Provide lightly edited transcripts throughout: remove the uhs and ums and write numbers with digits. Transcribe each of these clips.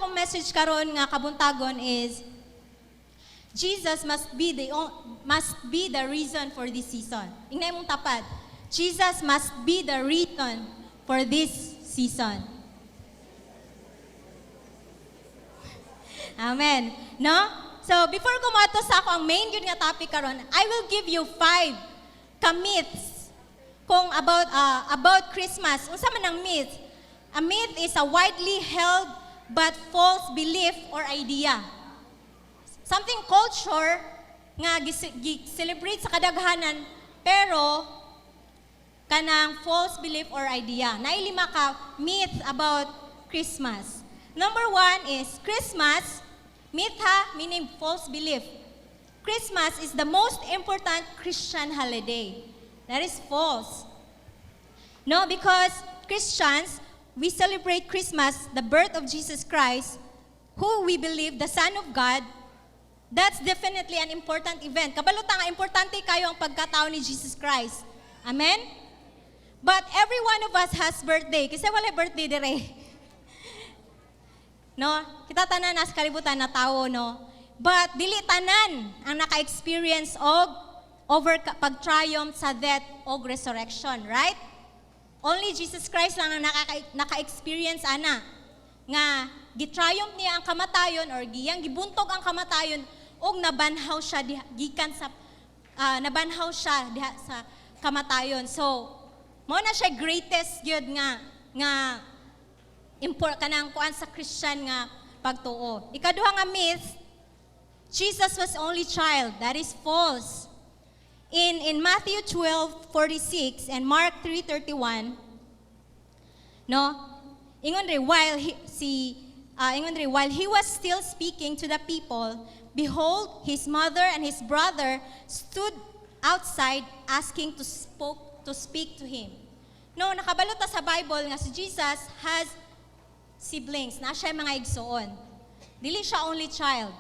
sa akong message karon nga kabuntagon is Jesus must be the reason for this season. Ingna imong tapad. Jesus must be the reason for this season. Amen. No? So before ko moadto sa ako ang main gyud nga topic karon, I will give you five ka myths kung about Christmas. Unsa man ang myth? A myth is a widely held but false belief or idea. Something culture nga gi-celebrate sa kadaghanan pero kanang false belief or idea. Naay lima ka myth about Christmas. Number one is Christmas, myth ha, meaning false belief. Christmas is the most important Christian holiday. That is false. No, because Christians, we celebrate Christmas, the birth of Jesus Christ, who we believe the Son of God. That's definitely an important event. Kabalo ta nga importante kayo ang pagkatao ni Jesus Christ. Amen? But every one of us has birthday. Kasi wala birthday dire. No? Kita tanan nasa kalibutan na tao, no? But dili tanan ang naka-experience og over pag-triumph sa death og resurrection, right? Only Jesus Christ lang ang naka-experience ana nga gi-triumph niya ang kamatayon or giyang gibuntog ang kamatayon ug nabanhaw siya diha, gikan sa nabanhaw siya diha sa kamatayon. So, mao na siya greatest gyud nga import kanang kuan sa Christian nga pagtuo. Ikaduha nga myth, Jesus was only child. That is false. In Matthew 12:46 and Mark 3:31, no? Ingon diri while he, si ingon diri, while he was still speaking to the people, behold, his mother and his brother stood outside asking to speak to him. No, nakabalo ta sa Bible nga si Jesus has siblings, na siya mga igsuon. Dili siya only child.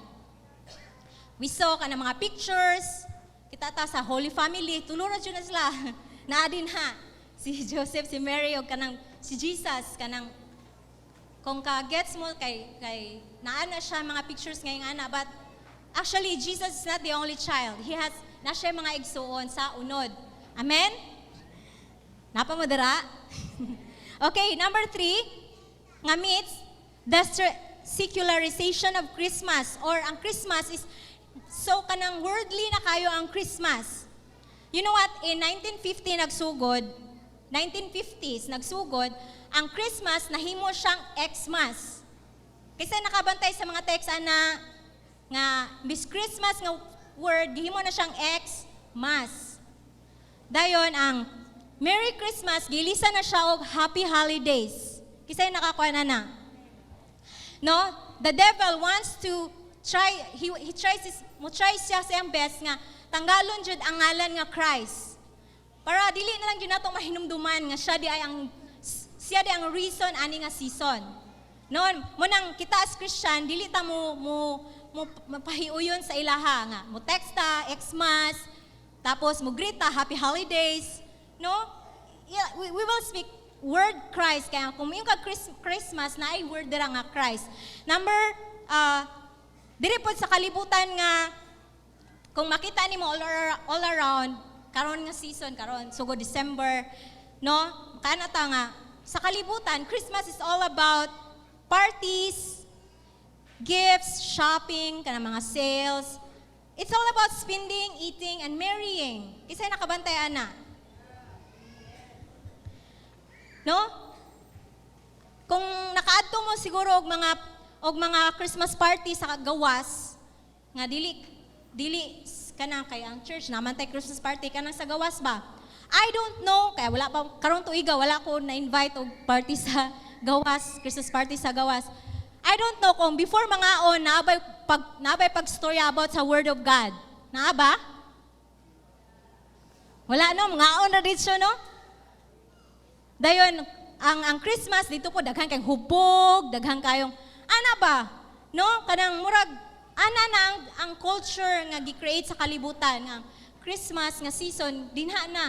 We saw kanang mga pictures, kita ta sa Holy Family, tulo ra jud na sila. Naa din ha, si Joseph, si Mary, ug kanang si Jesus, kanang kung ka gets mo kay naa na siya mga pictures ngayong ana, but actually Jesus is not the only child. He has na siya mga igsuon sa unod. Amen? Napa mo dira? Okay, number 3, nga myths, the secularization of Christmas or ang Christmas is so kanang worldly na kayo ang Christmas. You know what? In 1950 nagsugod, 1950s nagsugod, ang Christmas nahimo siyang Xmas. Kasi nakabantay sa mga text ana nga Miss Christmas nga word gihimo na siyang Xmas. Dayon ang Merry Christmas gilisa na siya og Happy Holidays. Kisay nakakuha na na. No? The devil wants to try, he tries his, mo try siya sa iyang best nga tanggalon jud ang ngalan nga Christ. Para dili na lang jud nato mahinumduman nga siya di ang reason ani nga season. No, mo nang kita as Christian dili ta mo mapahiuyon sa ilaha nga mo text ta Xmas, tapos mo greet ta Happy Holidays, no? Yeah, we will speak word Christ kaya kung yung ka Christmas na ay word dira nga Christ. Number diri pod sa kalibutan nga kung makita nimo all around karon nga season karon sugod December, no, kana ta nga sa kalibutan Christmas is all about parties, gifts, shopping, kanang mga sales. It's all about spending, eating and marrying. Kisay nakabantay ana? No, kung nakaadto mo siguro og mga Christmas party sa gawas nga dili dili kanang kay ang church naman tay Christmas party kanang sa gawas ba. I don't know kaya wala pa karon tuiga wala ko na invite og party sa gawas, Christmas party sa gawas. I don't know kung before mga on naabay pag story about sa word of God. Naa ba? Wala, no, mga on na dito, no? Dayon ang Christmas dito po daghan kay hubog, daghan kayong ana ba? No, kanang murag ana na ang culture nga gi-create sa kalibutan nga Christmas nga season dinha na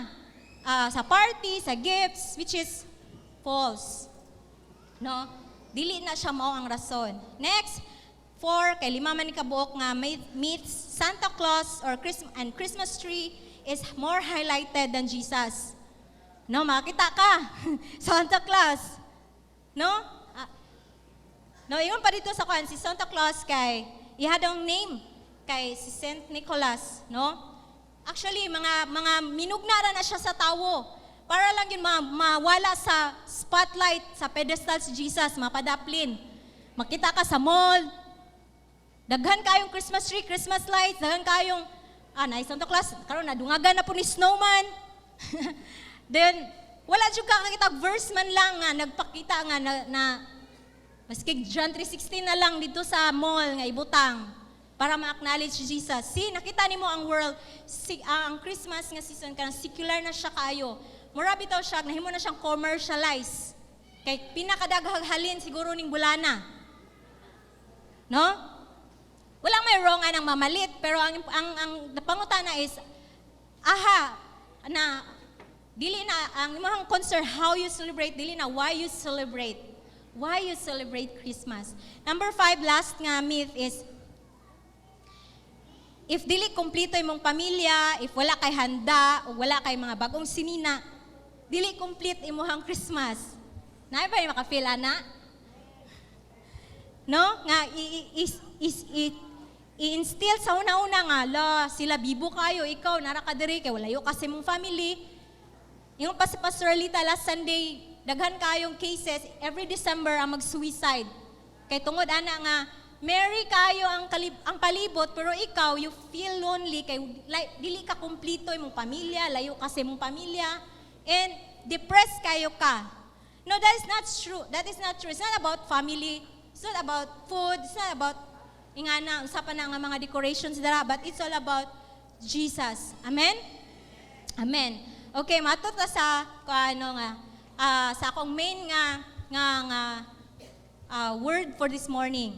sa party, sa gifts, which is false. No? Dili Dili na siya mao ang rason. Next, four, kay lima man ni kabuok nga myths, Santa Claus or Christmas and Christmas tree is more highlighted than Jesus. No, makita ka. Santa Claus. No? Ah, no, ingon pa dito sa kwan, si Santa Claus kay ihadong name kay si Saint Nicholas, no? Actually, mga minugna ra na siya sa tawo. Para lang yun mawala sa spotlight, sa pedestal si Jesus, mapadaplin. Makita ka sa mall, daghan kayong Christmas tree, Christmas lights, daghan kayong na Santa Claus, karon nadungagan na po ni snowman. Then wala jud ka kakita verse man lang nga nagpakita nga na maski John 3:16 na lang dito sa mall nga ibutang para ma-acknowledge si Jesus. See, nakita nimo ang world, si, ang Christmas nga season kanang secular na siya kaayo. Mura bitaw siya, nahimo na siyang commercialize. Kay pinakadaghang halin siguro ning bulana. No? Walang may wrong anang mamalit, pero ang pangutana is aha na dili na ang imong concern how you celebrate, dili na why you celebrate. Why you celebrate Christmas. Number five, last nga myth is if dili kompleto imong pamilya, if wala kay handa o wala kay mga bagong sinina, dili complete imong Christmas. Naa ba yung maka-feel ana? No? Nga i-instill sa una-una nga la sila bibo kayo, ikaw nara ka diri kay walayo kasi mong family. Yung pa si Pastor Lita last Sunday, daghan kayong cases every December ang mag-suicide. Kay tungod ana nga merry kayo ang palibot, pero ikaw, you feel lonely kay like, dili ka kumpleto imong pamilya, layo kasi imong pamilya and depressed kayo ka. No, that is not true. That is not true. It's not about family. It's not about food. It's not about ingana, unsa pa na nga mga decorations dara, but it's all about Jesus. Amen? Amen. Okay, matud ta sa ano nga sa akong main nga word for this morning.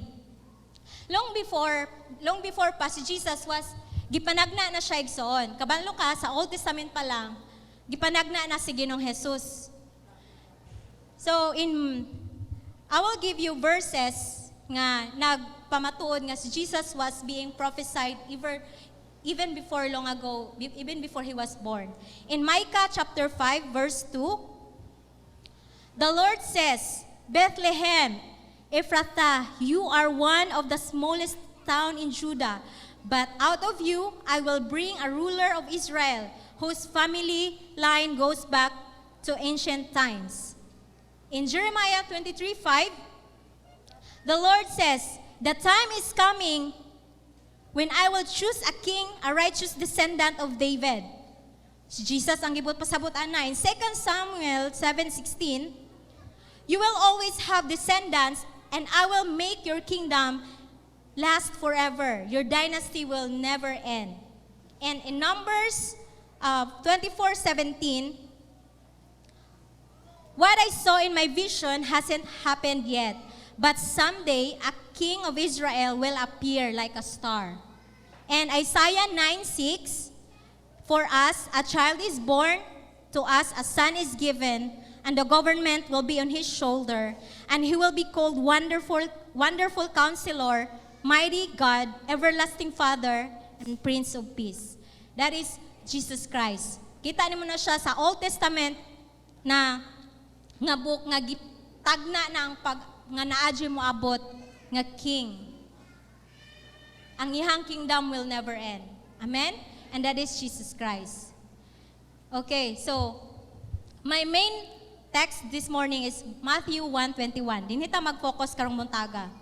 Long before pa si Jesus was gipanagna na siya, igsoon. Kabalo ka sa Old Testament pa lang, gipanagna na si Ginoong Jesus. So in I will give you verses nga nagpamatuod nga si Jesus was being prophesied even before long ago, even before he was born. In Micah chapter 5 verse 2, the Lord says, "Bethlehem, Ephrathah, you are one of the smallest town in Judah, but out of you I will bring a ruler of Israel whose family line goes back to ancient times." In Jeremiah 23:5, the Lord says, "The time is coming when I will choose a king, a righteous descendant of David." Si Jesus ang gibot pasabot ana. In 2 Samuel 7:16, "You will always have descendants and I will make your kingdom last forever. Your dynasty will never end." And in Numbers 24:17, "What I saw in my vision hasn't happened yet, but someday a king of Israel will appear like a star." And Isaiah 9:6, "For us a child is born, to us a son is given, and the government will be on his shoulder, and he will be called Wonderful, Wonderful Counselor, Mighty God, Everlasting Father, and Prince of Peace." That is Jesus Christ. Kita nimo na siya sa Old Testament na nga book nga gitagna na ang pag nga naa juy moabot nga king. Ang iyang kingdom will never end. Amen? And that is Jesus Christ. Okay, so my main text this morning is Matthew 1:21. Dinhi ta mag-focus karong buntaga.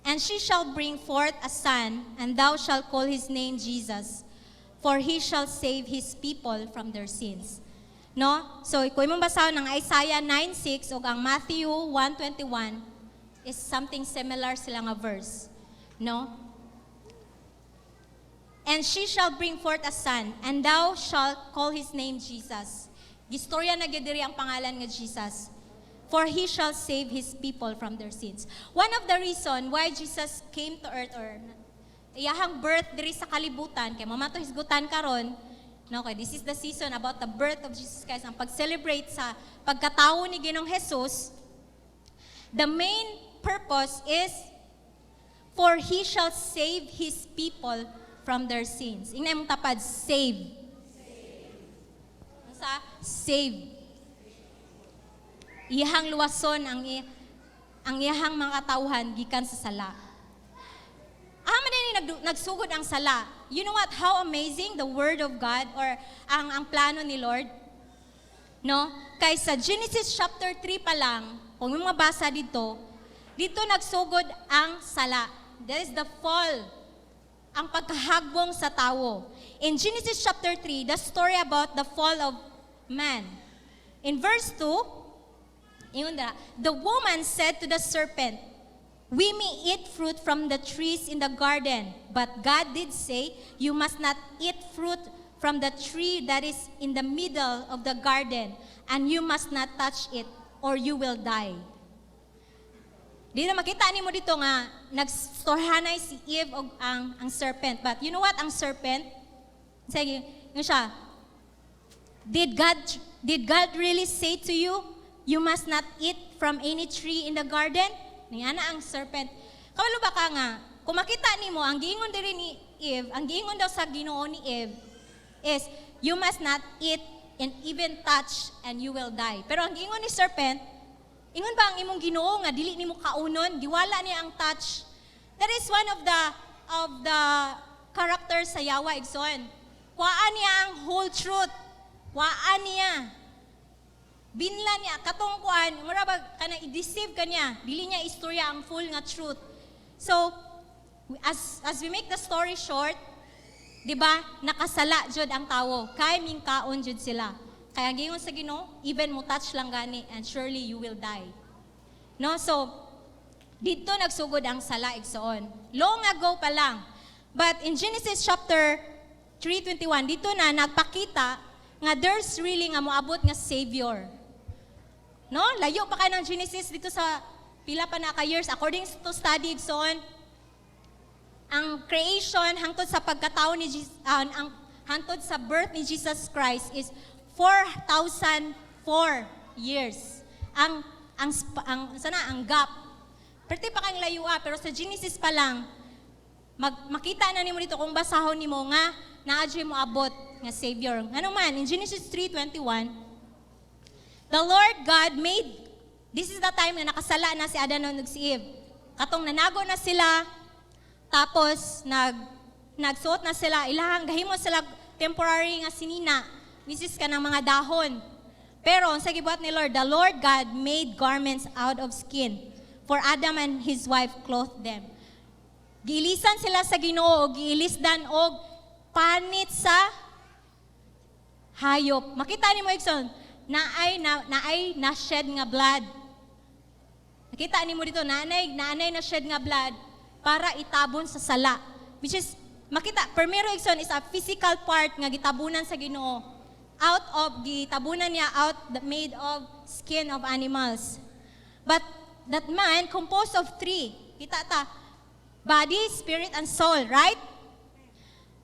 "And she shall bring forth a son, and thou shalt call his name Jesus, for he shall save his people from their sins." No? So, kung imong basahon ang Isaiah 9:6 ug ang Matthew 1:21 is something similar sila nga verse. No? "And she shall bring forth a son, and thou shalt call his name Jesus." Gistorya na gyud diri ang pangalan nga Jesus. "For he shall save his people from their sins." One of the reason why Jesus came to earth or iyahang birth diri sa kalibutan, kay mao man to hisgutan karon, no, kay this is the season about the birth of Jesus Christ, ang pag-celebrate sa pagkatawo ni Ginoong Jesus. The main purpose is, "For he shall save his people from their sins." Ingna imong tapad, "Save." Sa save. Iyahang luwason ang iyahang mga katawhan gikan sa sala. Asa man ni nagsugod ang sala? You know what? How amazing the word of God or ang plano ni Lord? No? Kay sa Genesis chapter 3 pa lang, kung yung mabasa dito, dito nagsugod ang sala. That is the fall. Ang pagkahagbong sa tawo. In Genesis chapter 3, the story about the fall of man. In verse 2, ingon na, "The woman said to the serpent, 'We may eat fruit from the trees in the garden, but God did say, you must not eat fruit from the tree that is in the middle of the garden, and you must not touch it, or you will die.'" Dito makita nimo dito nga nagstorhanay si Eve og ang serpent. But you know what, ang serpent? Sige, yung siya, Did God really say to you, you must not eat from any tree in the garden?" Niana ang serpent. Kabalo ba ka nga, kung makita nimo ang giingon diri ni Eve, ang giingon daw sa Ginoo ni Eve is, "You must not eat and even touch and you will die." Pero ang giingon ni serpent, "Ingon ba ang imong Ginoo nga dili nimo kaunon?" Giwala niya ang touch. That is one of the characters sa yawa, igsoon. Kuhaan niya ang whole truth. Kuhaan niya. Binla niya katong kuan, mura ba kana i-deceive ka niya. Dili niya istorya ang full nga truth. So, as we make the story short, 'di ba? Nakasala jud ang tawo. Kay mingkaon jud sila. Kaya giingon sa Ginoo, "Even mo touch lang gani and surely you will die." No? So, dito nagsugod ang sala, igsoon. Long ago pa lang. But in Genesis chapter 3:21, dito na nagpakita nga there's really nga moabot nga Savior. No? Layo pa kay ng Genesis dito sa pila pa na ka years according to study, igsoon. Ang creation hangtod sa pagkatao ni Jesus, ang hangtod sa birth ni Jesus Christ is 4,004 years. Ang sana ang gap. Perti pa kang layo ah, pero sa Genesis pa lang makita na nimo dito kung basahon nimo nga naa mo abot nga Savior. Ngano man in Genesis 3:21, the Lord God made, this is the time nga nakasala na si Adam ug si Eve. Katong nanago na sila, tapos nagsuot na sila, ilahang gahimo sila temporary nga sinina, which is kanang mga dahon. Pero ang sa gibuhat ni Lord, the Lord God made garments out of skin for Adam and his wife clothed them. Giilisan sila sa Ginoo, giilisdan og panit sa hayop. Makita nimo, igsoon, naay na shed nga blood. Nakita nimo dito, naanay na shed nga blood para itabon sa sala. Which is makita, primero, igsoon, is a physical part nga gitabunan sa Ginoo. Out of gitabunan niya out the, made of skin of animals. But that man composed of three. Kita ta, body, spirit, and soul, right?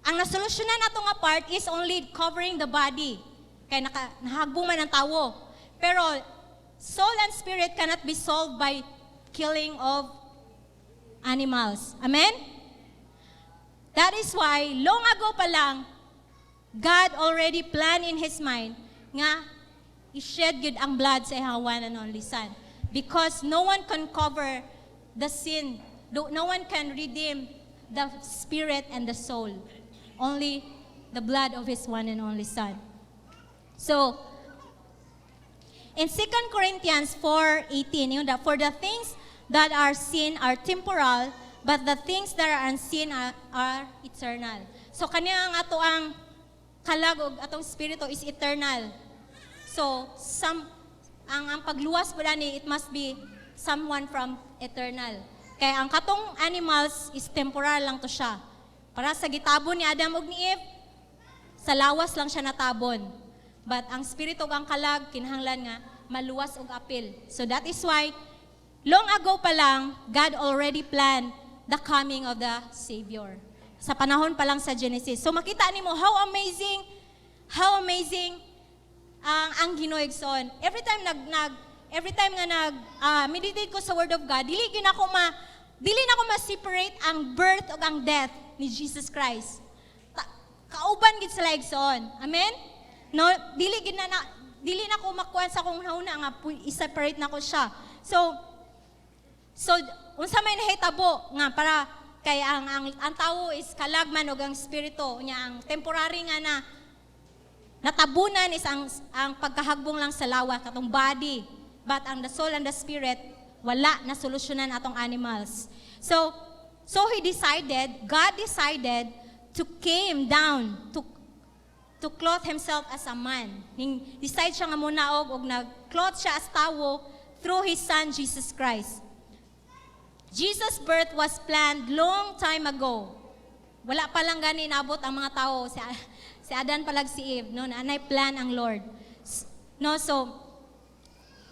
Ang nasolusyonan nato nga part is only covering the body. Kay nahagbong man ang tawo. Pero soul and spirit cannot be solved by killing of animals. Amen? That is why, long ago pa lang, God already planned in His mind nga i-shed gyud ang blood sa iyang one and only Son. Because no one can cover the sin. No one can redeem the spirit and the soul. Only the blood of His one and only Son. So, in 2 Corinthians 4:18, yun da, "For the things that are seen are temporal, but the things that are unseen are eternal." So, kanya ang ato ang kalag og atong spirito is eternal. So, ang pagluwas po ni, it must be someone from eternal. Kaya ang katong animals is temporal lang to siya. Para sa gitabon ni Adam ug ni Eve, sa lawas lang siya natabon. But ang spirito ug ang kalag kinahanglan nga maluwas og apil. So that is why long ago pa lang, God already planned the coming of the Savior. Sa panahon pa lang sa Genesis. So makita nimo how amazing ang Ginoo, igsoon. Every time nag nag Every time nga nag meditate ko sa Word of God, dili na ko ma-separate ang birth ug ang death ni Jesus Christ. Kauban gid sila, igsoon. Amen? No, dili gid na, na dili na ko makuan sa akong hunahuna nga i-separate na ko siya. So unsa may nahitabo nga para kay ang tawo is kalag man og ang espiritu nya, ang temporary nga na natabunan is ang pagkahagbong lang sa lawas, katong body, but ang the soul and the spirit, wala na solusyonan atong animals. So he decided, God decided to came down to clothe himself as a man. Ning decide siya nga munaog og nag-clothe siya as tawo through his son Jesus Christ. Jesus' birth was planned long time ago. Wala pa lang gani inabot ang mga tao, si Adan palag si Eve, no, na anay plan ang Lord. No, so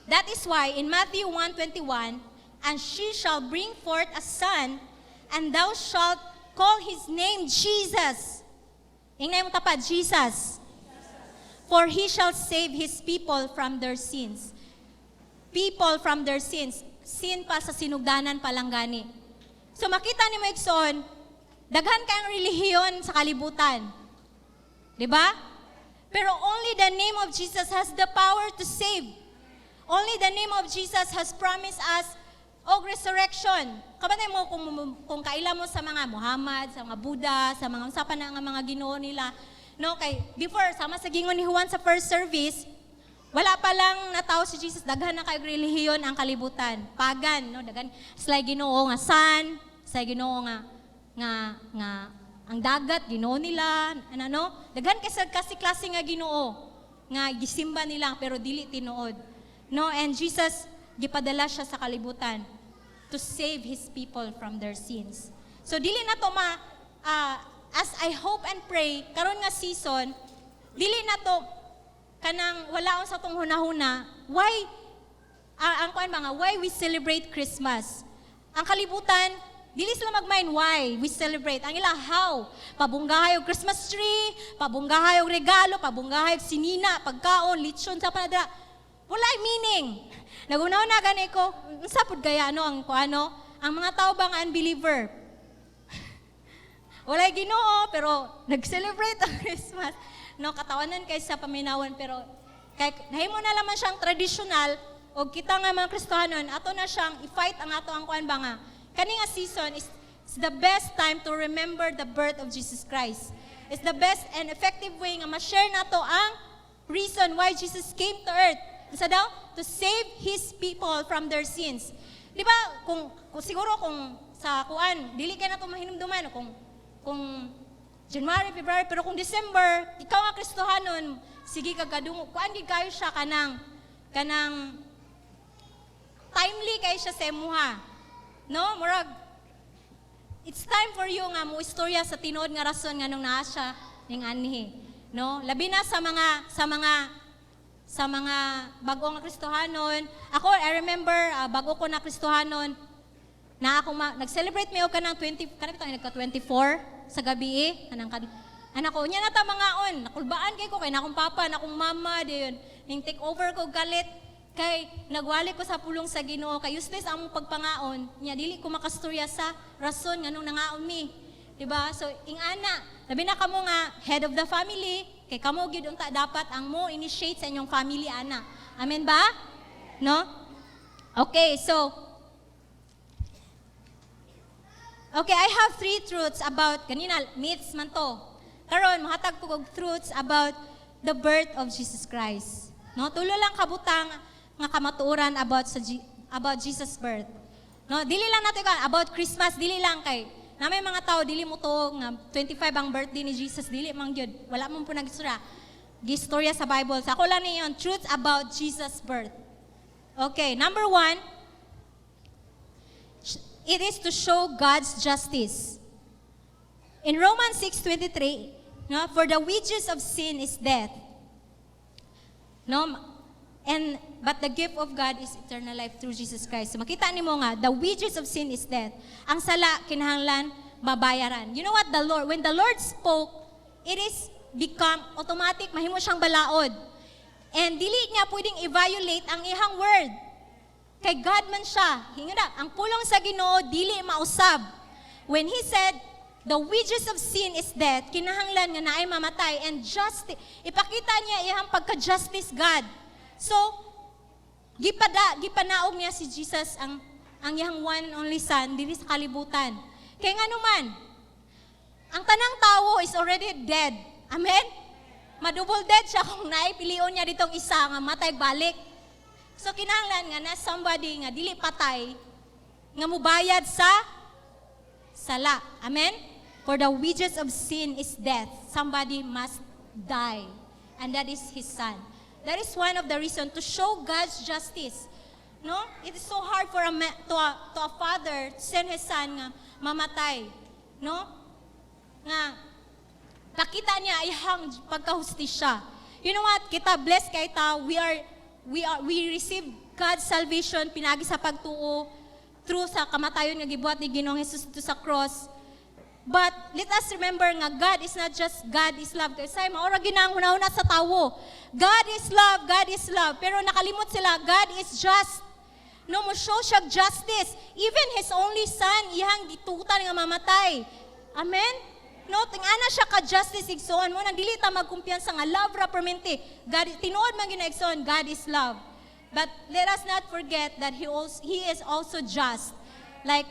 that is why in Matthew 1:21, "And she shall bring forth a son, and thou shalt call his name Jesus." Ingna imong tapad, "Jesus." "For he shall save his people from their sins." People from their sins. Sin pa sa sinugdanan pa lang gani. So makita nimo, igsoon, daghan kang relihiyon sa kalibutan. Di ba? Pero only the name of Jesus has the power to save. Only the name of Jesus has promised us og resurrection. Kabantay mo kung kaila mo sa mga Muhammad, sa mga Buddha, sa mga unsa pa na nga mga Ginoo nila. No, kay before, sama sa gingon ni Juan sa first service, wala pa lang natawo si Jesus, daghan na kay relihiyon ang kalibutan. Pagan, no, daghan sila Ginoo nga sun, sila Ginoo nga ang dagat Ginoo nila, ano, no? Daghan kay sa kasi klase nga Ginoo nga gisimba nila pero dili tinuod. No, and Jesus, gipadala siya sa kalibutan to save his people from their sins. So dili na to ma as I hope and pray karon nga season, dili na to kanang wala sa tong hunahuna why ang kuan mga why we celebrate Christmas. Ang kalibutan, dili sila mag-mind why we celebrate. Ang ila how. Pabunggahay og Christmas tree, pabunggahay og regalo, pabunggahay og sinina, pagkaon, lechon sa panadra. Wala meaning. Naghuna-huna gani ko, unsa pud kaya ano ang kuano? Ang mga tao bang unbeliever? Walay Ginoo pero nag-celebrate ang Christmas. No, katawanan kay sa paminawan, pero kay nahimo na laman siyang traditional og kita nga mga Kristohanon, ato na siyang i-fight ang ato ang kuan ba nga kani nga season is the best time to remember the birth of Jesus Christ. It's the best and effective way nga ma-share nato ang reason why Jesus came to earth. Unsa daw? To save His people from their sins. Di ba, kung siguro kung sa kuan, dili kay nato mahinumduman kung January, February, pero kung December, ikaw nga Kristohanon, sige ka kadungog. Kuan gid kayo siya kanang timely kay siya sa imuha. No, murag it's time for you nga mo istorya sa tinuod nga rason nganong naa siya ning anhi. No? Labi na sa mga bago nga Kristohanon. Ako, I remember bago ko na Kristohanon, na ako nag-celebrate mi og kanang 20, kanang bitong nagka 24 sa gabi eh, kanang anak ko, nya na ta mangaon, nakulbaan kay ko kay na akong papa, na akong mama dayon. Ning take over ko galit kay nagwali ko sa pulong sa Ginoo kay useless ang among pagpangaon nya dili ko makastorya sa rason nganong nangaon mi. Di ba? So ingana, labi na kamo nga head of the family, kay kamo gyud unta dapat ang mo initiate sa inyong family ana. Amen ba? No? Okay, so okay, I have three truths about, kanina, myths man to. Karon, mahatag ko og truths about the birth of Jesus Christ. No, tulo lang kabutang nga kamatuoran about Jesus' birth. No, dili lang nato ka about Christmas, dili lang kay na may mga tao dili mo to nga 25 ang birthday ni Jesus, dili man gyud. Wala man po nagistorya. Gistorya sa Bible. Sa ako lang niyon, truths about Jesus' birth. Okay, number one, it is to show God's justice. In Romans 6:23, no, "For the wages of sin is death." No, and but the gift of God is eternal life through Jesus Christ. So makita nimo nga the wages of sin is death. Ang sala kinahanglan babayaran. You know what the Lord, when the Lord spoke, it is become automatic, mahimo siyang balaod. And dili niya pwedeng i-violate ang iyang word. Kay God man siya. Hinga na, ang pulong sa Ginoo dili mausab. When He said, "The wages of sin is death," kinahanglan nga naay mamatay and just ipakita niya iyang pagka-justice God. So, gipanaog niya si Jesus, ang iyang one and only son diri sa kalibutan. Kay ngano man, ang tanang tawo is already dead. Amen? Ma-double dead siya kung naay pilion niya ditong isa nga matay balik. So kinahanglan nga na somebody nga dili patay nga mubayad sa sala. Amen? For the wages of sin is death. Somebody must die. And that is His Son. That is one of the reason to show God's justice. No? It is so hard for a, ma- to a father to send his son nga mamatay. No? Nga pakita niya iyang pagkahustisya. You know what? Kita, blessed kay ta, we receive God's salvation pinagi sa pagtuo through sa kamatayon nga gibuhat ni Ginoong Jesus dito sa cross. But let us remember nga God is not just God is love. Kay say mao ra gyud ang hunahuna sa tawo. God is love, God is love. Pero nakalimot sila, God is just. No, mo show siya justice. Even His only Son, iyang gitugutan nga mamatay. Amen? No, ting-ana siya ka justice, igsoon mo nang dili ta magkumpiyansa nga love ra permente. God, tinuod man gyud na, igsoon, God is love. But let us not forget that he is also just. Like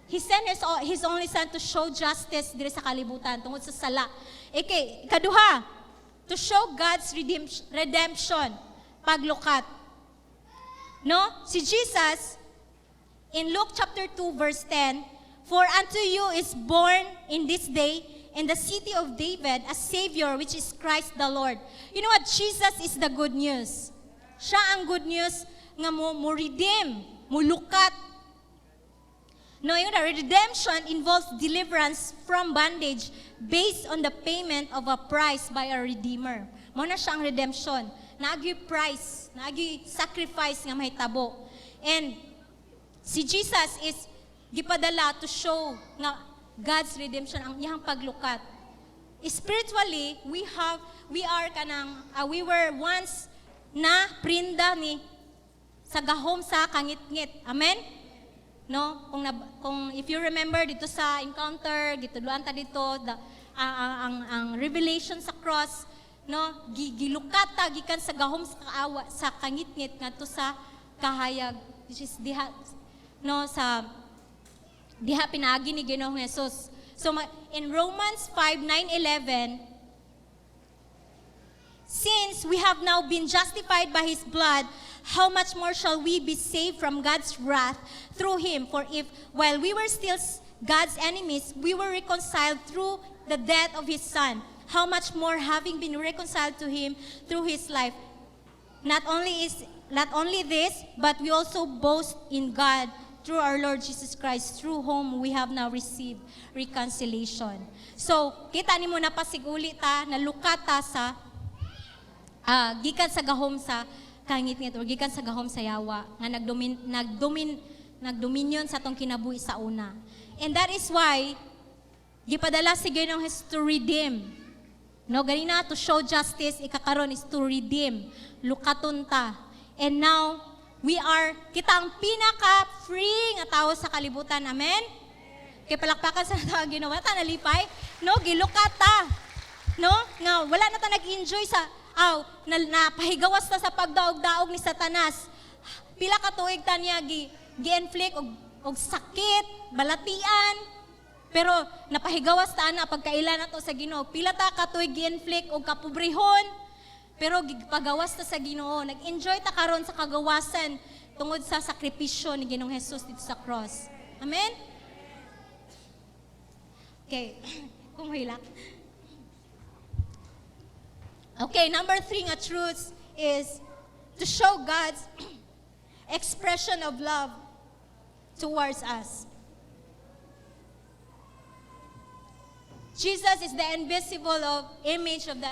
He sent His only Son to show justice diri sa kalibutan tungod sa sala. Okay, kaduha, to show God's redemption, paglukat. No? Si Jesus, in Luke chapter 2 verse 10, "For unto you is born in this day in the city of David a Savior, which is Christ the Lord." You know what? Jesus is the good news. Siya ang good news nga mo redeem, mo lukat. No, yung redemption involves deliverance from bondage based on the payment of a price by a redeemer. Mao na siya ang redemption. Naagi price, naagi sacrifice nga mahitabo. And si Jesus is gipadala to show nga God's redemption, ang iyang paglukat. Spiritually, we are kanang we were once na prinda ni sa gahom sa kangitngit. Amen? No? Kung if you remember dito sa encounter, gitudloan ta dito ang revelation sa cross, no? Gilukat ta gikan sa gahom sa kaawa, sa kangitngit ngadto sa kahayag, which is diha, no, sa diha pinaagi ni Ginoong Jesus. So in Romans 5, 9, 11, "Since we have now been justified by His blood, how much more shall we be saved from God's wrath through Him? For if, while we were still God's enemies, we were reconciled through the death of His Son, how much more, having been reconciled to Him through His life? Not only this, but we also boast in God through our Lord Jesus Christ, through whom we have now received reconciliation." So, kita nimo na pasiguli ta, nalukat ta sa gikan sa gahom sa kangitngit or gikan sa gahom sa yawa nga nagdomin nagdomin nagdominion sa atong kinabuhi sa una. And that is why gipadala si Ginoong Jesus to redeem. No, ganina to show justice, ikakaron is to redeem. Lukaton ta. And now we are kita ang pinaka free nga tawo sa kalibutan. Amen? Kay palakpakan sa tawag Ginoo, ta nalipay. No, gilukat ta. No? Nga wala na ta nag-enjoy sa aw na, napahigawas ta sa pagdaog-daog ni Satanas. Pila ka tuig ta niya gi-inflict og sakit, balatian. Pero napahigawas ta na pagkaila nato sa Ginoo. Pila ta ka tuig gi-inflict og kapobrehon. Pero gipagawas ta sa Ginoo. Nag-enjoy ta karon sa kagawasan tungod sa sakripisyo ni Ginoong Jesus dito sa cross. Amen? Okay. Kung hilak. Okay, number three nga truths is to show God's expression of love towards us. Jesus is the invisible image of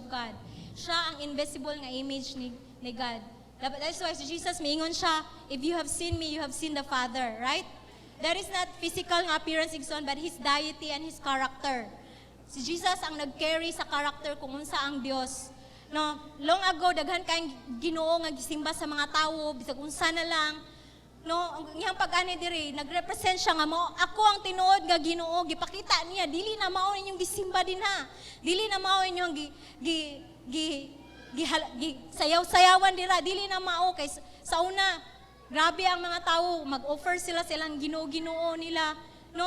God. Siya ang invisible nga image ni God. That's why si Jesus miingon siya, "If you have seen me, you have seen the Father," right? That is not physical nga appearance, igsoon, but His deity and His character. Si Jesus ang nag-carry sa character kung unsa ang Dios. No, long ago, daghan kayong Ginoo nga gisimba sa mga tawo, bisag unsa na lang. No, ang iyang pag-ani diri, nagrepresent siya nga mao ako ang tinuod nga Ginoo, gipakita niya dili na mao inyong gisimba dinha. Dili na mao inyong gi gi gi, gi, gi sayaw-sayawan dira, dili na mao kay sa una grabe ang mga tao, mag-offer sila silang Ginoo-Ginoo nila. No,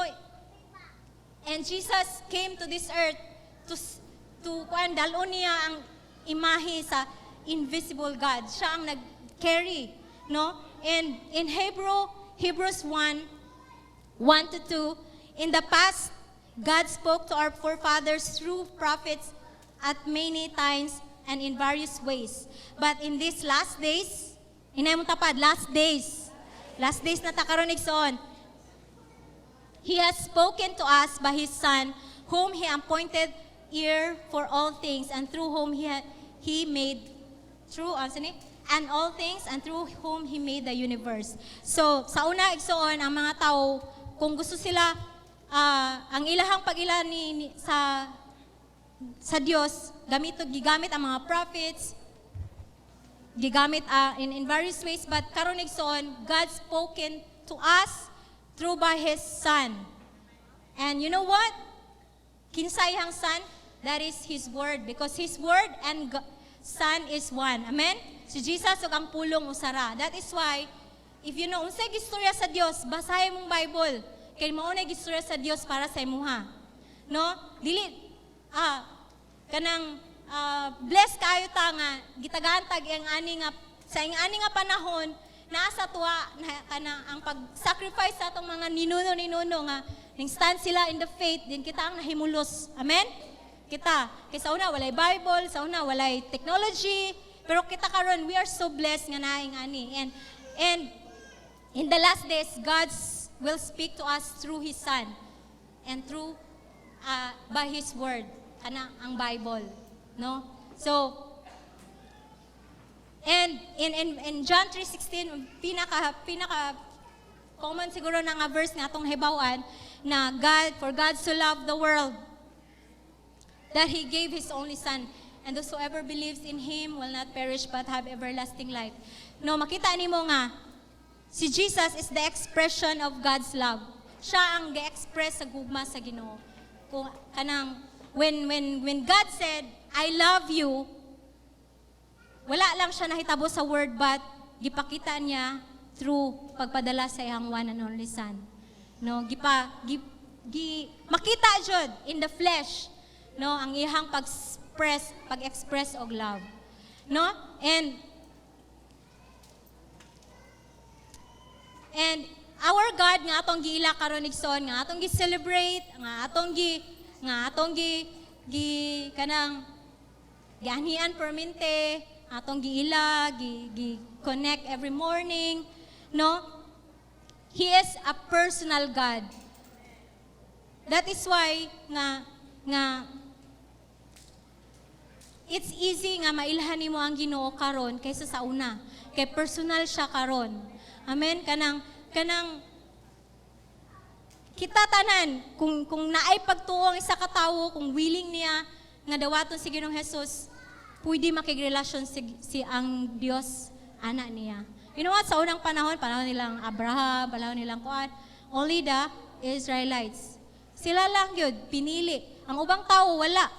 and Jesus came to this earth to kuan, dal-on niya ang imahe sa invisible God. Siya ang nag-carry, no? And in Hebrews 1:1 to 2, "In the past, God spoke to our forefathers through prophets at many times and in various ways. But in these last days," inay mo tapad, last days. Last days na ta karon, igsoon. "He has spoken to us by His Son, whom He appointed heir for all things, and through whom He made, through, ano ni? And all things, and through whom He made the universe." So, sa una, igsoon, ang mga tao, kung gusto sila, ang ilahang pag-ila ni sa Dios, gigamit ang mga prophets, gigamit in various ways, but karon, igsoon, God spoken to us through by His Son. And you know what? Kinsa iyang Son? That is His Word, because His Word and Son is one. Amen? Si Jesus ug ang Pulong usa ra. That is why, if you know unsay gistorya sa Dios, basahin mong Bible. Kay mao na gistorya sa Dios para sa imuha. No? Dili kanang bless kayo ta nga gitagaan tag ang ani nga sa ing ani nga panahon naa sa tuwa na kanang ang pag-sacrifice sa atong mga ninuno ninuno nga ning stand sila in the faith din, kita ang nahimulos. Amen? Kita kay sa una walay Bible, sa una walay technology, pero kita karon, we are so blessed nga naing ani. And in the last days, God will speak to us through His Son and through by His Word, kana ang Bible, no? So and in John 3:16, pinaka common siguro na nga verse nga atong hibaw-an na God, "For God so loved the world that He gave His only Son, and whosoever believes in Him will not perish but have everlasting life." No, makita nimo nga si Jesus is the expression of God's love. Siya ang ge-express sa gugma sa Ginoo. Kung kanang when God said, "I love you," wala lang siya nahitabo sa word, but gipakita niya through pagpadala sa iyang one and only Son. No, gipa gi, gi makita jud in the flesh, no, ang iyang pag-express og love. No? And our God nga atong giila karon, igsoon, nga atong gi-celebrate, nga atong gi kanang gianhian permente, atong giila, gi connect every morning, no? He is a personal God. That is why nga it's easy nga mailhan nimo ang Ginoo karon kaysa sa una. Kay personal siya karon. Amen? Kanang kita tanan, kung naay pagtuo ang isa ka tawo, kung willing niya nga dawaton si Ginoong Jesus, pwede makigrelasyon si ang Dios ana niya. You know what? Sa unang panahon, panahon nilang Abraham, panahon nilang kuan, only the Israelites. Sila lang yun, pinili. Ang ubang tao, wala.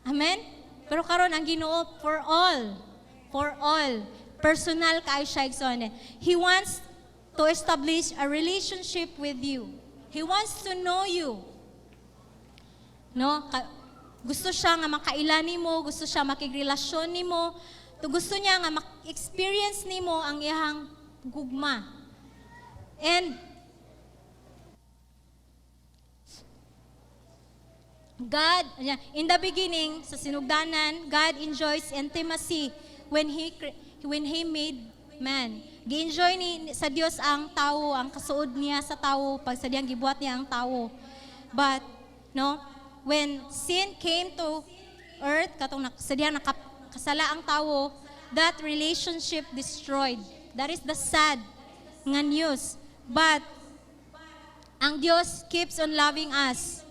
Amen? Pero karon ang Ginoo for all. For all. Personal kaayo siya, igsoon. He wants to establish a relationship with you. He wants to know you. No? Gusto siya nga makaila nimo, gusto siya makigrelasyon nimo, gusto niya nga ma-experience nimo ang iyang gugma. And God, in the beginning, sa sinugdanan, God enjoys intimacy when He made man. Gi-enjoy ni sa Dios ang tao, ang kasuod niya sa tao pag sadyang gibuhat niya ang tao. But no, when sin came to earth, katong sadyang nakasala ang tao, that relationship destroyed. That is the sad nga news. But ang Dios keeps on loving us.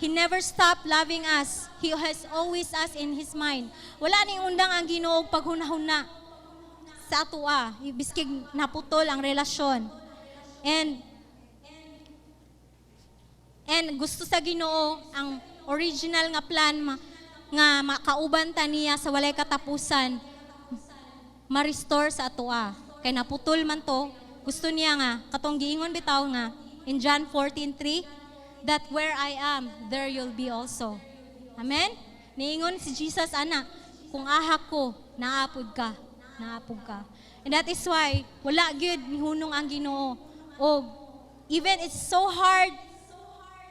He never stopped loving us. He has always us in His mind. Wala ning undang ang Ginoo og paghunahuna sa atoa, biskig naputol ang relasyon. And gusto sa Ginoo ang original nga plan nga makauban ta niya sa walay katapusan ma-restore sa atoa. Kay naputol man to, gusto niya nga katong giingon bitaw nga in John 14:3 that where I am, there you'll be also. Amen? Niingon si Jesus ana, kung aha ko, naapod ka, naapod ka. And that is why wala gyud mihunong ang Ginoo. Og even it's so hard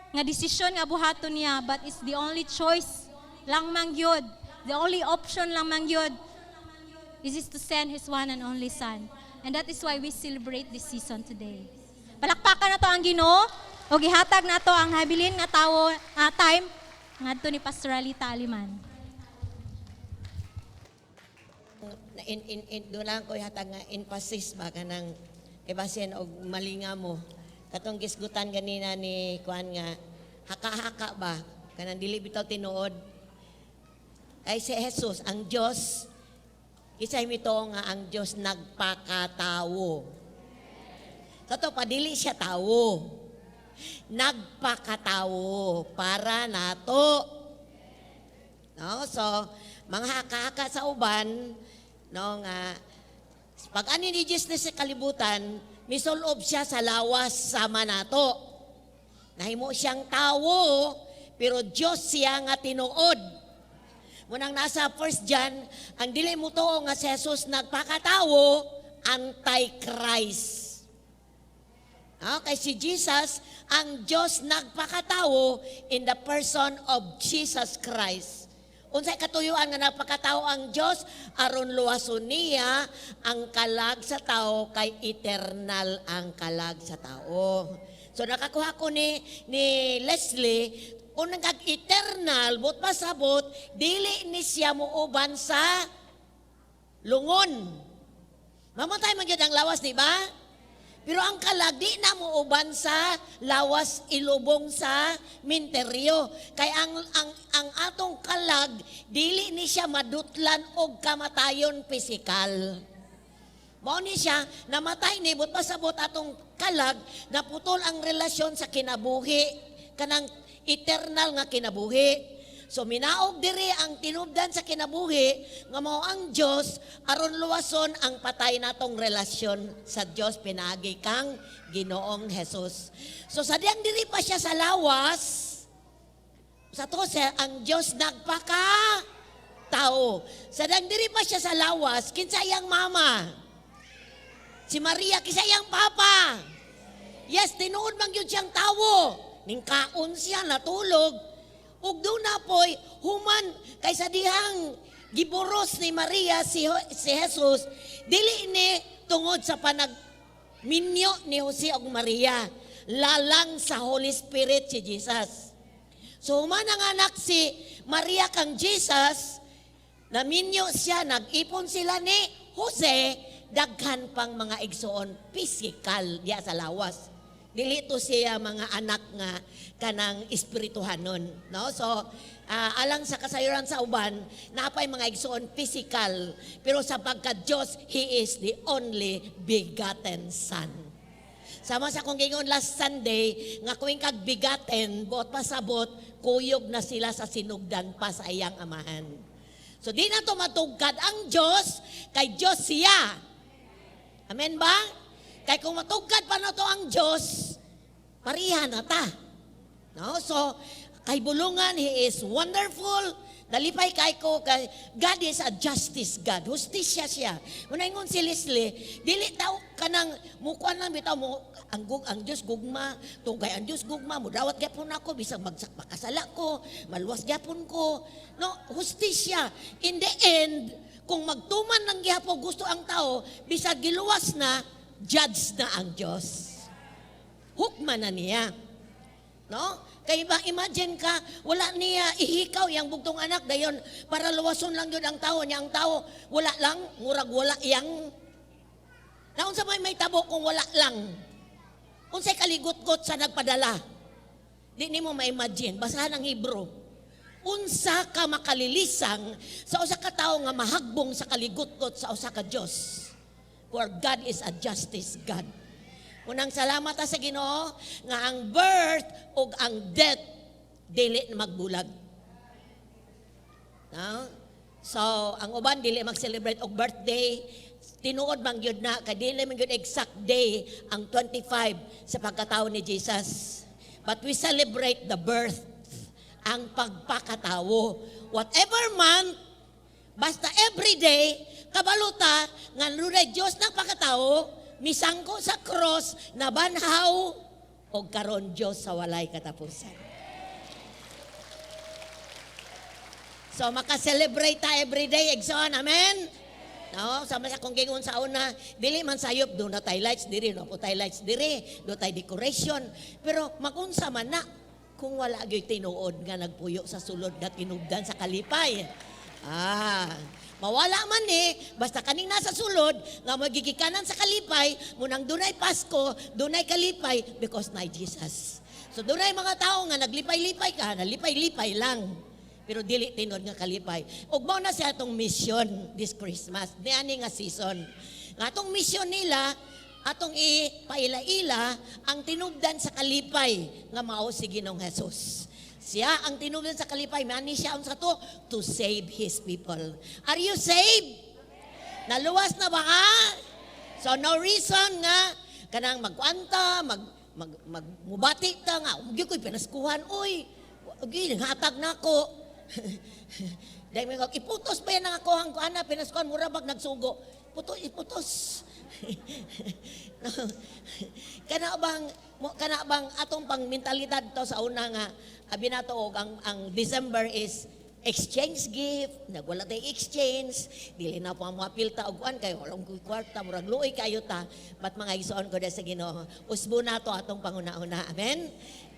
nga desisyon nga buhaton niya, but it's the only choice lang man gyud. The only option lang man gyud is to send His one and only Son. And that is why we celebrate this season today. Palakpakan nato ang Ginoo o gihatag nato ang habilin nga tawo time ngadto ni Pastor Alita Aliman. In doon lang ko ihatag nga emphasis ba kanang ibasin og malinga mo katong gisgutan ganina ni kuan nga haka-haka ba, kanang dili bitaw tinuod kay si Jesus ang Dios. Kisay mito nga ang Dios nagpakatawo? Kato pa, dili siya tawo, nagpakatawo para nato, no? So mga haka-haka sa uban, no, nga pag ani ni Jesus sa kalibutan, misulob siya sa lawas sama nato. Nahimo siyang tawo, pero Dios siya nga tinuod. Munang nasa First John, ang dili mo tuo nga si Jesus nagpakatawo, anti-Christ. No, kay si Jesus, ang Diyos nagpakatawo in the person of Jesus Christ. Unsay katuyuan nga nagpakatawo ang Diyos? Aron luwason niya ang kalag sa tao, kay eternal ang kalag sa tao. So nakakuha ko ni Leslie, unang kag eternal, but pasabot, dili ni siya muuban sa lungon. Mamatay man gyud ang lawas, di ba? Pero ang kalag, di na muuban sa lawas ilubong sa minteryo. Kay ang atong kalag, dili ni siya madutlan og kamatayon pisikal. Mao ni siya, namatay ni, but pasabot atong kalag, naputol ang relasyon sa kinabuhi, kanang eternal nga kinabuhi. So minaog diri ang tinubdan sa kinabuhi nga mao ang Dios aron luwason ang patay natong relasyon sa Dios pinaagi kang Ginoong Jesus. So sa diyang diri pa siya sa lawas, sa to siya, ang Dios nagpaka tao. Sa diyang diri pa siya sa lawas, kinsa iyang mama? Si Maria. Kinsa iyang papa? Yes, tinuod man gyud siyang tawo. Ningkaon siya, natulog. Ug duna poy human kay sa dihang giburos ni Maria si Jesus, dili ni tungod sa panag minyo ni Jose ug Maria, lalang sa Holy Spirit si Jesus. So human ang anak si Maria kang Jesus, naminyo siya, nag-ipon sila ni Jose, daghan pang mga igsoon physical diya sa lawas. Dili to siya mga anak nga kanang espirituhanon, no? So alang sa kasayuran sa uban, napay mga igsoon physical, pero sa pagka Dios, He is the only begotten Son. Sama sa akong gingon last Sunday, nga kuwing kag begotten, buot pasabot, kuyog na sila sa sinugdan pa sa iyang amahan. So di na to matugkad ang Diyos, kay Diyos siya. Amen ba? Kay kung matugkad pa na to ang Diyos, pariha na ta. No? So, kay bulungan, He is wonderful. Nalipay kay ko, kay God is a justice God. Hustisya siya. Muna ingon si Leslie, dili tao kanang mukuan lang bitaw mo ang Dios gugma, tungkay ang Dios gugma, mudawat gyapon ako bisag bagsak makasala ko, maluwas gyapon ko. No, hustisya. In the end, kung magtuman lang gihapon gusto ang tao, bisag giluwas na, judge na ang Dios. Hukman na niya. No? Kay ba imagine ka, wala niya ihikaw yang bugtong anak dayon para luwason lang yun ang tao niya, ang tao wala lang, murag wala yang naunsa may tabo kung wala lang? Unsay kaligot-got sa nagpadala? Di nimo ma-imagine, basahan ang Hebrew. Unsa ka makalilisang sa usa ka tawo nga mahagbong sa kaligutkot sa usa ka Dios. For God is a justice God. Unang salamat ta sa Ginoo nga ang birth ug ang death dili na magbulag. No? So, ang uban dili mag-celebrate og birthday, tinuod man gyud na kay dili man gyud exact day ang 25 sa pagkatao ni Jesus. But we celebrate the birth, ang pagpakatawo. Whatever month, basta every day, kabalo ta nga dunay Dios nagpakatawo, misangko sa cross, nabanhaw, og karon Dios sa walay katapusan. So maka-celebrate ta every day, igsoon, amen? No, sama sa akong gingon sa una, dili man sayop do na tay lights diri, no po tay lights diri, do tay decoration. Pero magunsa man na kung wala gyud tinuod nga nagpuyo sa sulod nga tinubdan sa kalipay. Ah, mawala man ni, basta kaning nasa sulod nga magigikanan sa kalipay, munang dunay Pasko, dunay kalipay because na Jesus. So dunay mga tao nga naglipay-lipay ka, nalipay-lipay lang. Pero dili tinuod nga kalipay. Ug mao na siya atong mission this Christmas, niani nga season. Nga atong mission nila, atong ipaila-ila ang tinubdan sa kalipay nga mao si Ginoong Jesus. Siya ang tinubdan sa kalipay, mani siya unsa to to save his people. Are you saved? Naluwas na ba ka? So no reason nga kanang magkuanta, mag mag magmubati ta nga, gyud ko'y pinaskuhan oy. Gyud hatag nako. Dahil may iputos ba yan ang ako ang kuana, pinaskuhan, mura bag nagsugo. Puto, iputos. Kana bang atong pang mentalidad to sa una nga abi nato og ang December is exchange gift, nagwala tay exchange, dili na po ang mga pilta og kuan kayo, walang kwarta, murag luoy kayo ta, but mga igsoon ko sa Ginoo, usbo nato atong panguna-una. Amen.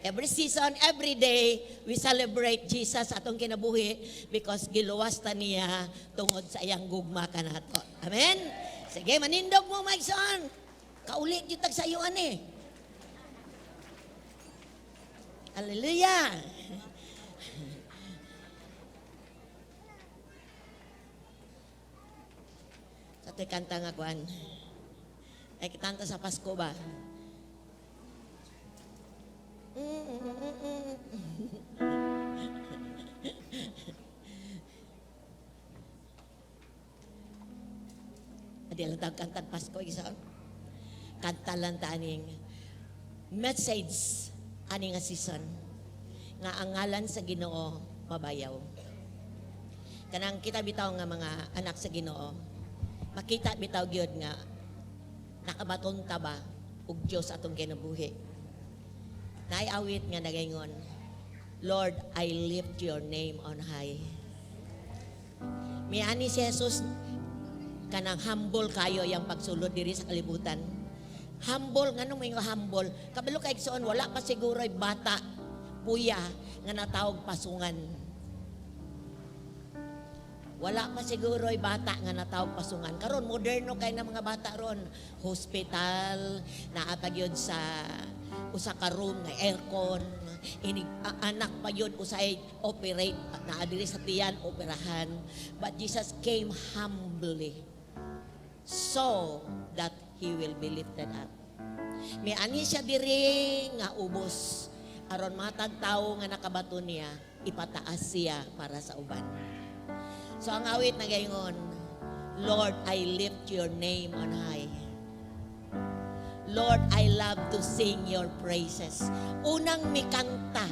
Every season, every day, we celebrate Jesus atong kinabuhi because giluwas ta niya tungod sa iyang gugma kanato. Amen? Sige, manindog mo, mga igsoon. Kauli gyud tag sayuan eh. Hallelujah! Sa ito'y kanta nga kuan. Ay, kanta sa Pasko ba? Adi lang tawag kantang Pasko, isa. Kanta lang ta aning message ani nga season nga ang ngalan sa Ginoo mabayaw. Kanang kita bitaw nga mga anak sa Ginoo, makita bitaw gyud nga nakabaton ta ba og Dios atong kinabuhi. Naay awit nga nagaingon, "Lord, I lift your name on high." Miani si Jesus kanang humble kayo yang pagsulod diri sa kalibutan. Humble, nganong may nga humble? Kabalo kay igsoon, wala pa siguro bata, puya, nga natawag pasungan. Wala pa siguro bata nga natawag pasungan. Karon moderno kay na mga bata ron. Hospital, naa pa gyud sa usa ka room nga aircon, inig anak pa yun usay operate naa diri sa tiyan operahan. But Jesus came humbly so that he will be lifted up. Miani siya diri nga ubos aron matag tawo nga nakabato niya, ipataas siya para sa uban. So ang awit na gayon, "Lord, I lift your name on high. Lord, I love to sing your praises." Unang mikanta,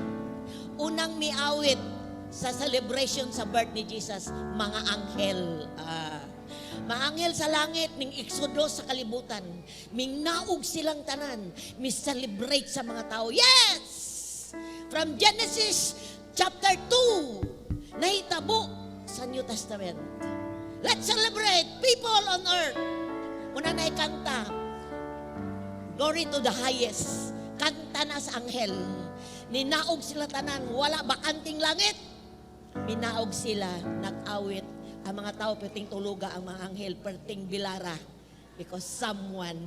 unang miawit sa celebration sa birth ni Jesus, mga anghel. Mga anghel sa langit, ning exodus sa kalibutan, ming naog silang tanan, mi-celebrate sa mga tao. Yes! From Genesis chapter 2, nahitabo sa New Testament. Let's celebrate people on earth. Una na ikanta, "Glory to the highest." Kanta na sa anghel. Ninaog sila tanan, wala bakanting langit. Minaog sila, nag-awit. Ang mga tao perting tuluga, ang mga anghel perting bilara. Because someone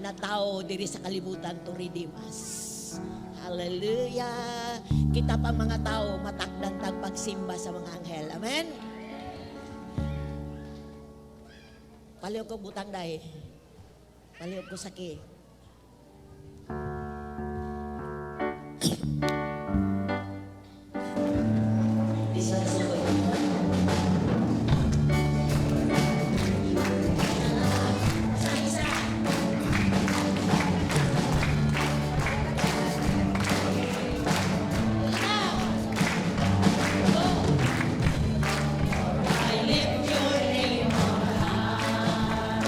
na tao diri sa kalibutan to redeem us. Jesus. Hallelujah! Kita pa mga tao, matakdan tag pagsimba sa mga anghel. Amen? Palihog ko butang day. Palihog ko saki. Bisan sukoy. Isa, isa. Go. I lift your name on high.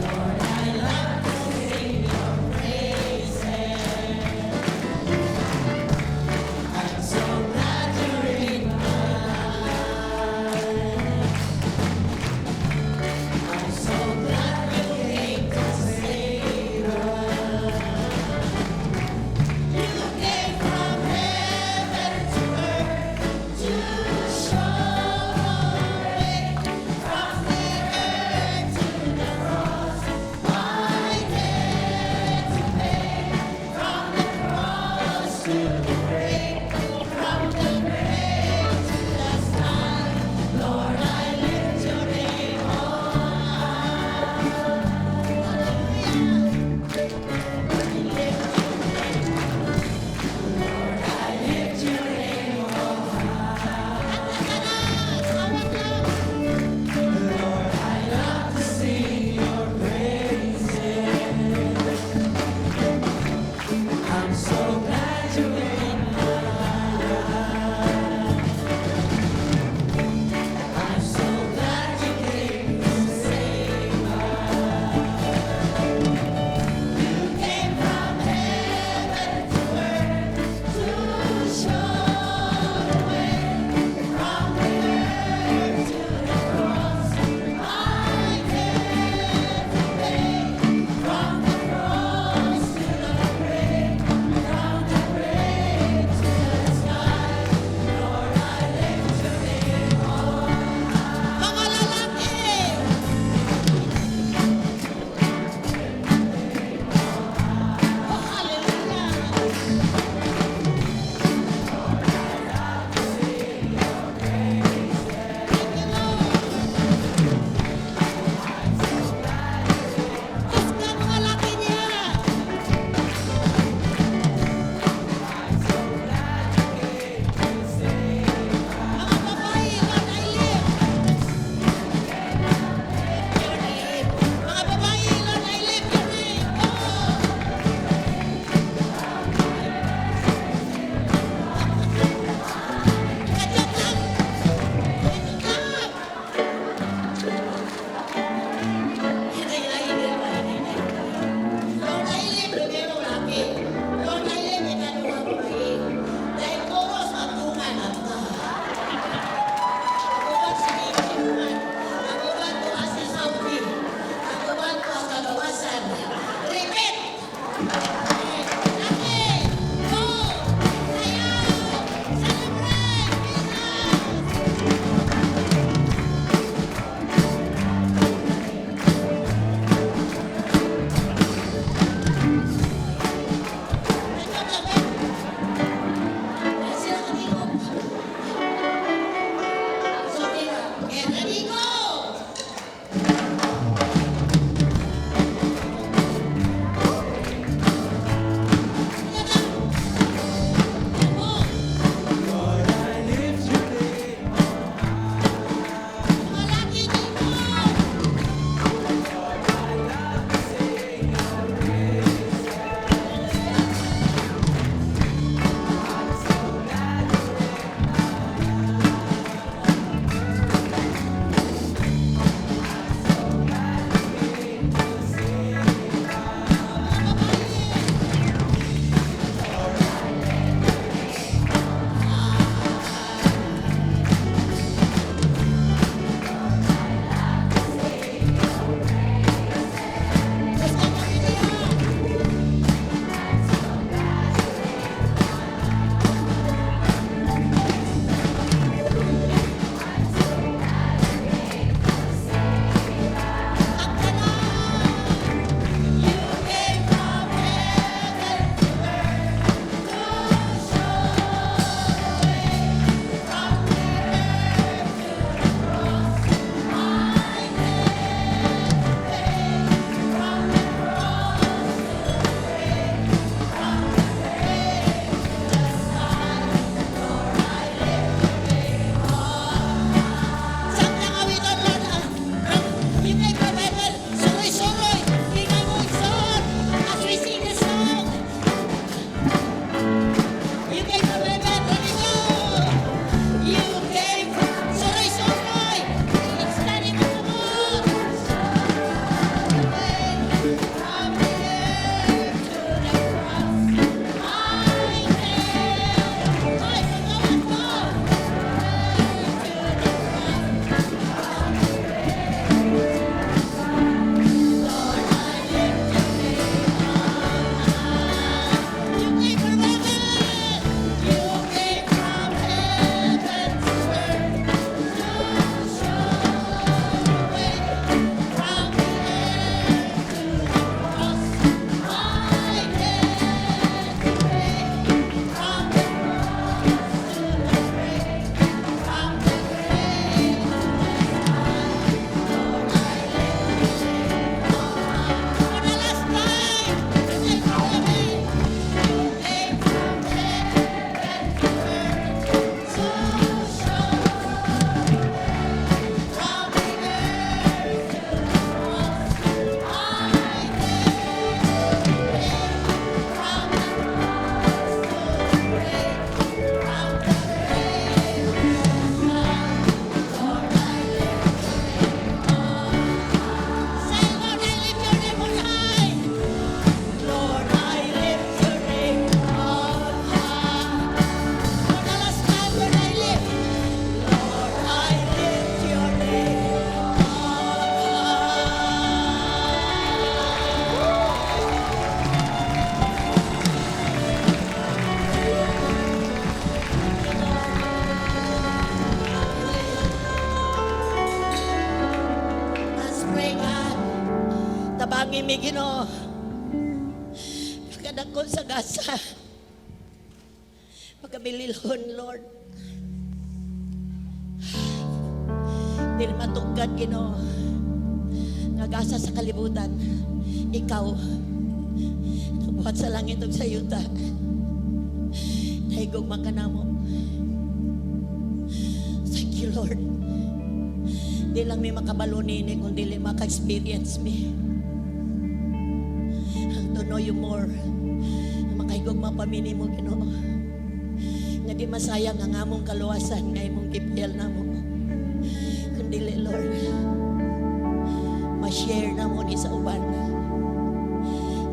Lord, I love to sing your praises. I'm so glad you're in my life. I'm so glad you came to save us. You came from heaven to earth to show the way from the earth to the cross. My debt to pay, from the cross to the grave, from the grave to the sky. Lord, I lift your name on high. Hallelujah. I lift your name. Lord, I lift your name on high. Awat lang. Lord, I love to sing your praises. I'm so glad you're in my life. I'm so glad you came to save us. You came from heaven to earth to show the way from the earth to the cross. My debt to pay, from the cross to the grave, from the grave to the sky. Lord, I lift your name on high. Mga lalaki! Oh, hallelujah! Thank you, Lord. Basta mga laki niya. Mga babae, Lord, I lift your name. Mga babae, Lord, I lift your name. Oh! Kadyak lang. Kadyak. Hinay, hinay, hinay, hinay. Lord, I lift your name, laki. Lord, I lift ikaduha, babae. Dahil chorus ang tungan at ang uban sige tungan. Ang uban tuwa sa Saudi. Ang uban tuwa sa kagawasan. Repeat! Laki! Go! Sayaw! Celebrate! Jesus! Ito, gabi. Sila kanino. So, get ready, go! Tabangi mi, Ginoo. Pagkadako sa gasa. Pagkabililhon, Lord. Dili matugkad, Ginoo. Nga gasa sa kalibutan. Ikaw, nagbuhat sa langit ug sa yuta. Nahigugma ka namo. Thank you, Lord. Di lang mi makabalo nini, kung dili maka-experience mi. Ang to know you more. Ang makahigugma pa mi nimo, Ginoo. Nga di masayang ang among kaluwasan nga imong gipil namo. Kundi, Lord, ma-share namo ni sa uban.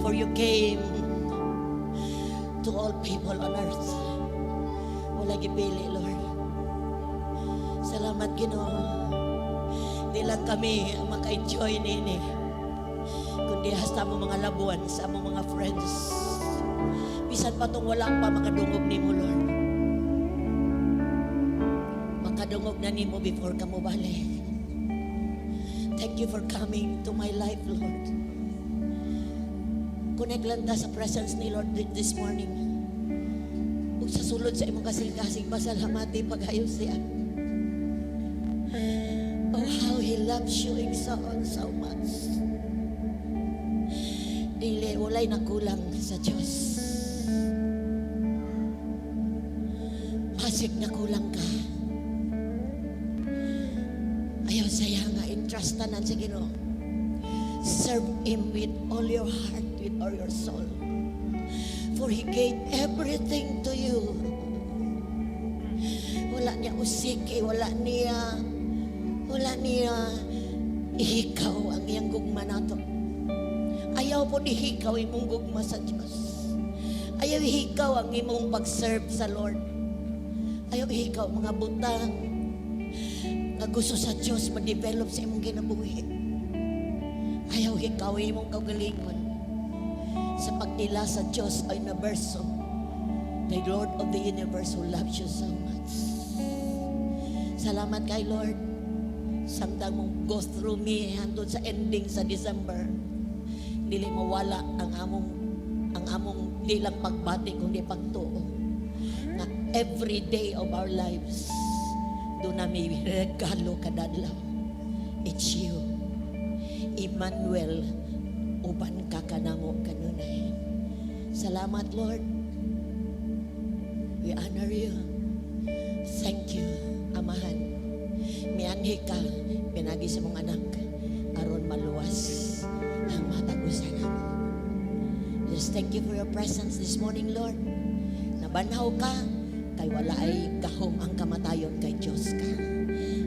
For you came to all people on earth. Wala gipili, Lord. Salamat, Ginoo. Di lang kami ang maka-enjoy nini, kundi hasta among mga labuan, sa among mga friends. Bisan pa tong wala pa makadungog nimo, Lord. Makadungog na nimo before ka mobalik. Thank you for coming to my life, Lord. Connect lang ta sa presence ni Lord this morning. Ug sa sulod sa imong kasing-kasing, pasalamati pag-ayo siya. Oh, how He loves you, igsoon, so much. Dili, walay nakulang sa Diyos. Pasig nakulang ka. Ayaw saya nga, entrust tanan sa Ginoo. Serve Him with all your heart, with all your soul. For He gave everything to you. Wala niya usiki, wala niya ihikaw ang iyang gugma nato. Ayaw po ihikaw imong gugma sa Diyos. Ayaw ihikaw ang imong pag-serve sa Lord. Ayaw ihikaw mga butang nga gusto sa Diyos ma-develop sa imong kinabuhi. Ayaw hikaw imong kaugalingon sa pag-ila sa Diyos ay universo, the Lord of the universe who loves you so much. Salamat kay Lord. Samtang mong go through me hantod sa ending sa December, dili mawala ang among di lang pagbati kundi pagtuo nga every day of our lives duna mi regalo kada adlaw. It's you. Emmanuel, uban ka kanamo kanunay. Salamat, Lord. We honor you. Thank you, Amahan. Mianhi ka, pinagi sa mong anak, aron maluwas ang matag usa namo. Just thank you for your presence this morning, Lord. Nabanhaw ka, kay wala ay gahom ang kamatayon, kay Diyos ka.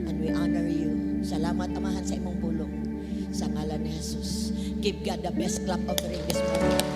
And we honor you. Salamat, Amahan, sa imong pulong. Sa ngalan ni Jesus. Give God the best clap offering this morning.